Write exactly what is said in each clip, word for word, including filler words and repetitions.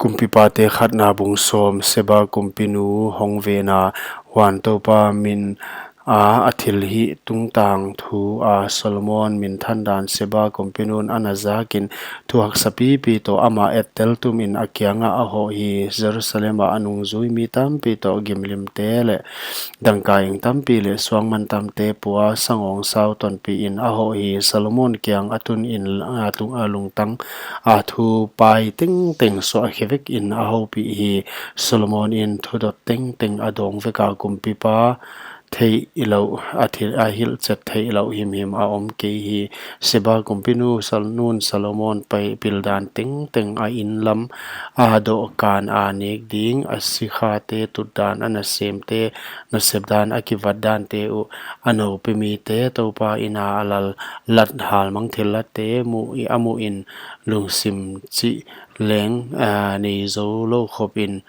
Kumpipate khatna bung sawm. Seba kumpinu hong vena. Huan Toupa min a, a thilhih tungtang thu a Solomon minthan dan Seba kumpinun ana zakin, thu haksa pipi toh amah ettel tumin a kiangah a hoh hi. Jerusalem ah a nungzui mi tampi toh gimlimte leh dangkaeng tampi leh suangmantamte pua sangawngsau tonpihin a hoh hi. Solomon kiang a tunin a tung a lungtang a thu pai tengteng suah khe vekin a houpih hi. Solomon in thu dot tengteng a dawng veka kumpipa theihlouh, a thil, a hilhchet theihlouh himhim a om kei hi. Seba kumpinu Sal-, nun Solomon pai pildan tengteng, a inn lam a dohkan a nek ding, a sikhate tutdan, a nasemte nasepdan, a kivatdante uh, a noupimite Toupa inn a lal lat halmang thillatte muh i a muhin lungsim chih leng, a, nei zou lou khopin,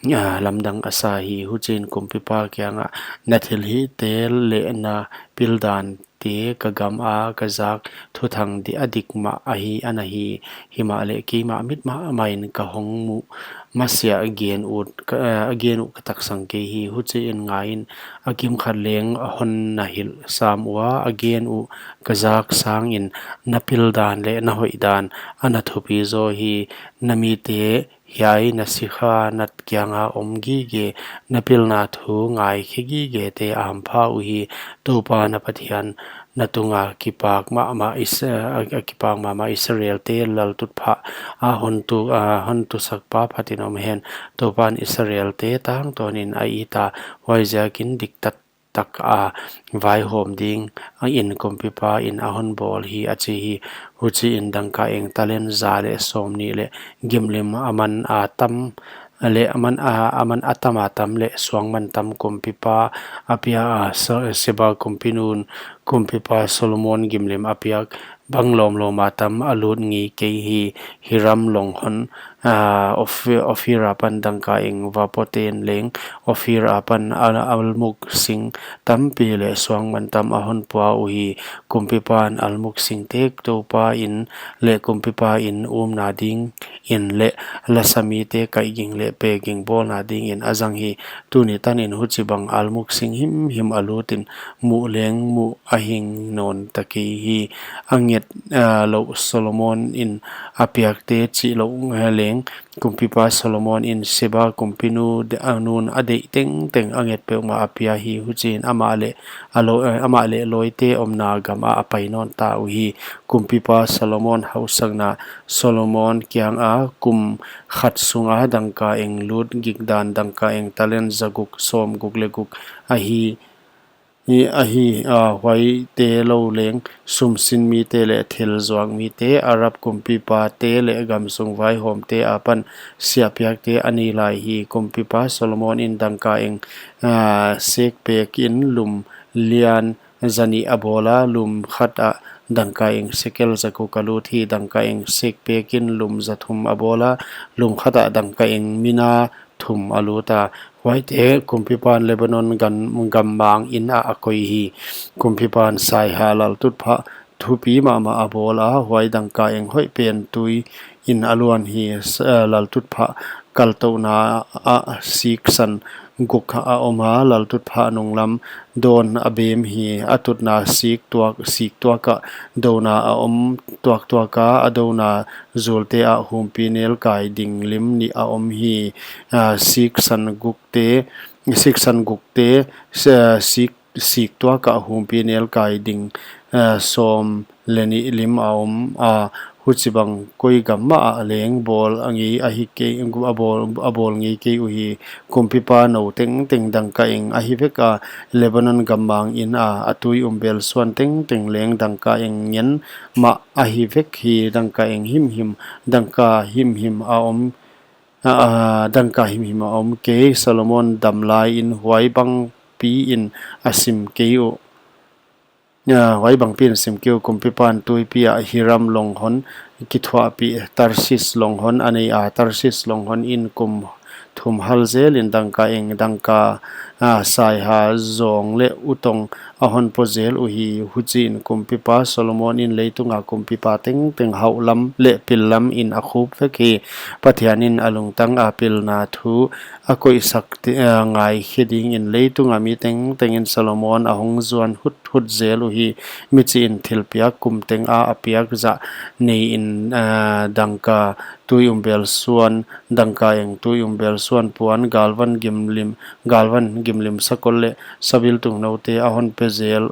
a, lamdang a sa hi. Huchiin kumpipa kiangah, na thilhihte leh na pildante ka gam a ka zak thuthang di a dik mah ahi ana hi. Himahleh keimah mit mahmahin ka hong muh masiah gen ut ka, a, gen uh ka taksang kei hi. Huchiin ngaiin, a kimkhat leng hon na hilh sam ua, a gen uh ka zak sangin na pildan leh na hoihdan ana thupi zaw hi. Na mite hiai na sikha nat kianga om gige, na pilna thu ngaikhe gigete a hampha uhi. Toupa na Pathian na tunga kipak mahmah Is-, a, a kipak mahmah Israelte laltutphah a hon tu, a, hon tusakpa phatin om hen. Toupan Israelte tangtawnin a ita, huaiziakin diktat taka vaihawm dingin kumpipa in a hon bawl hi, a chi hi. Huchiin dangkaeng talent za leh sawmnih leh gimlim a man a tam leh a man a, a man a tam a tam leh suangmantam kumpipa a pia a, Sa-, Seba kumpinun kumpipa Solomon gimlim a piak bang lawmlawm a tam a lut ngei kei hi. Hiram longhon, a, Ophi-, Ophir apan dangkaeng vapoten leng, Ophir apan al-, almug sing tampi leh suangmantam a hon pua uhi. Kumpipan almug singte Toupa in leh kumpipa in umna dingin leh lasamite kaiging leh peging bawlna dingin a zang hi. Tuni tanin huchibang almug sing himhim a lutin muh leng muh a hing nawn ta kei hi. A nget, a, louh Solomon in a piakte chih louh, a, leng kumpipa Solomon in Seba kumpinu de-, a nun a deih tengteng a nget peuhmah a pia hi. Huchiin amah leh a lo-, a, amah leh lawite omna gam ah a pai nawn ta uhi. Kumpipa Solomon hausakna. Solomon kianga kum khat sunga dangkaeng lut gikdan dangkaeng talent zaguk sawmguk leh guk ahi. Hi ahi, a, huaite lou leng sumsin mite leh thil zuak mite, Arab kumpipate leh gamsung vaihawmte apan siahpiakte a nei lai hi. Kumpipa Solomon in dangkaeng, a, sekpekin lum lian zanih a bawla, lum khat ah dangkaeng sekel zaguk a lut hi. Dangkaeng sekpekin lum zathum a bawla, lum khat ah dangkaeng mina thum a luta. Huaite kumpipan Lebanon gan-, gammang inn ah a koi hi. Kumpipan saiha laltutphah thupi mahmah a bawla, huai dangkaeng hoih pen tuiin a luan hi. S-, a, laltutphah kaltouhna ah siksan guk a om a, laltutphah nunglam dawn a bem hi. A tutna sik tuak, sik tuak ah douna a om tuaktuak a, a douna zulte ah humpinelkai ding lim nih a om hi. A, siksan gukte, siksan gukte, s-, sik, sik tuak ah humpinelkai ding, a, sawm leh nih lim a om a, huchibang koi gam mah ah leng bawl a ngei ahi kei, a bawl, a bawl ngei kei uhi. Kumpipa nou tengteng dangkaeng ahi vek a, Lebanon gammang inn a, a tui umbel suan tengteng leng dangkaeng ngen mah ahi vek hi. Dangkaeng himhim, dangka himhim a om, a, a, dangka himhim a om kei. Solomon dam laiin huai bangpiin a sim kei uh. A, huai bangpiin a sim kei uh. Kumpipan tuipi ah Hiram longhon kithuahpih, Tarsis longhon a nei a, Tarsis longhon in kum thum hal zelin dangka eng, dangka, a, saiha, zawng leh utong a hon po zel uhi. Huchiin kumpipa Solomon in leitunga kumpipa tengteng hauhlam leh pillam in a khup vek hi. Pathian in a lungtanga pilna thu a koihsak te, a, ngaikhe dingin leitunga mi tengtengin Solomon a hong zuan huthut zel uhi. Michihin thilpiak kum tenga a piak zah neiin, a, dangka, tui umbel suan, dangka eng, tui umbel suan puan, galvan gimlim, galvan gimlim sakol leh sabiltung noute a hon pe zel,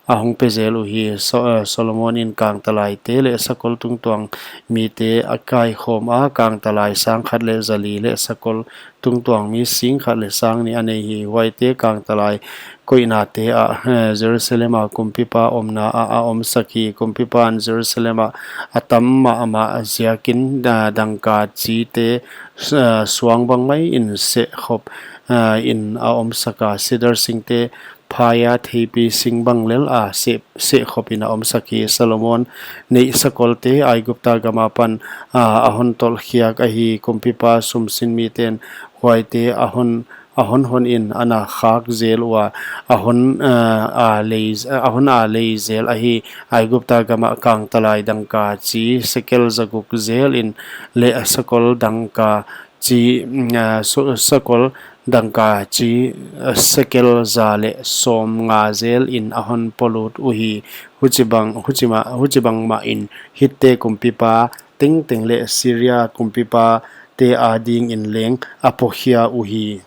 a hong pe zel uhi. So, eh, Solomon in kangtalaite leh sakol tungtuang mite a kaikhawm a, kangtalai sang khat leh zali leh sakol tungtuang mi sing khat leh sang nih a nei hi. Huaite kangtalai koihnate ah, eh, Jerusalem a kumpipa omna ah a omsak hi. Kumpipan Jerusalem ah a tam mahmah ziakin, da-, dangka chite, eh, suang bang maiin sehkhop, eh, in a omsak a, sidar singte phaia theipi sing bang lel a seh, sehkhop in a omsak hi. Solomon neih sakolte Aigupta gam apan, ah, a hon tolhkhiak ahi. Kumpipa sumsin miten huaite a hon, a hon honin ana khak zel ua, a hon, ah, a lei, a hon a lei zel ahi. Aigupta gama kangtalai dangka chi sekel zaguk zelin leh sakol dangka chi, mm, ah, so-, sakol dangka chi, ah, sekel za leh sawmnga zelin a hon polut uhi. Huchibang, huchima, huchibang mahin Hitte kumpipa tengteng leh Syria kumpipate adingin leng a pokhia uhi.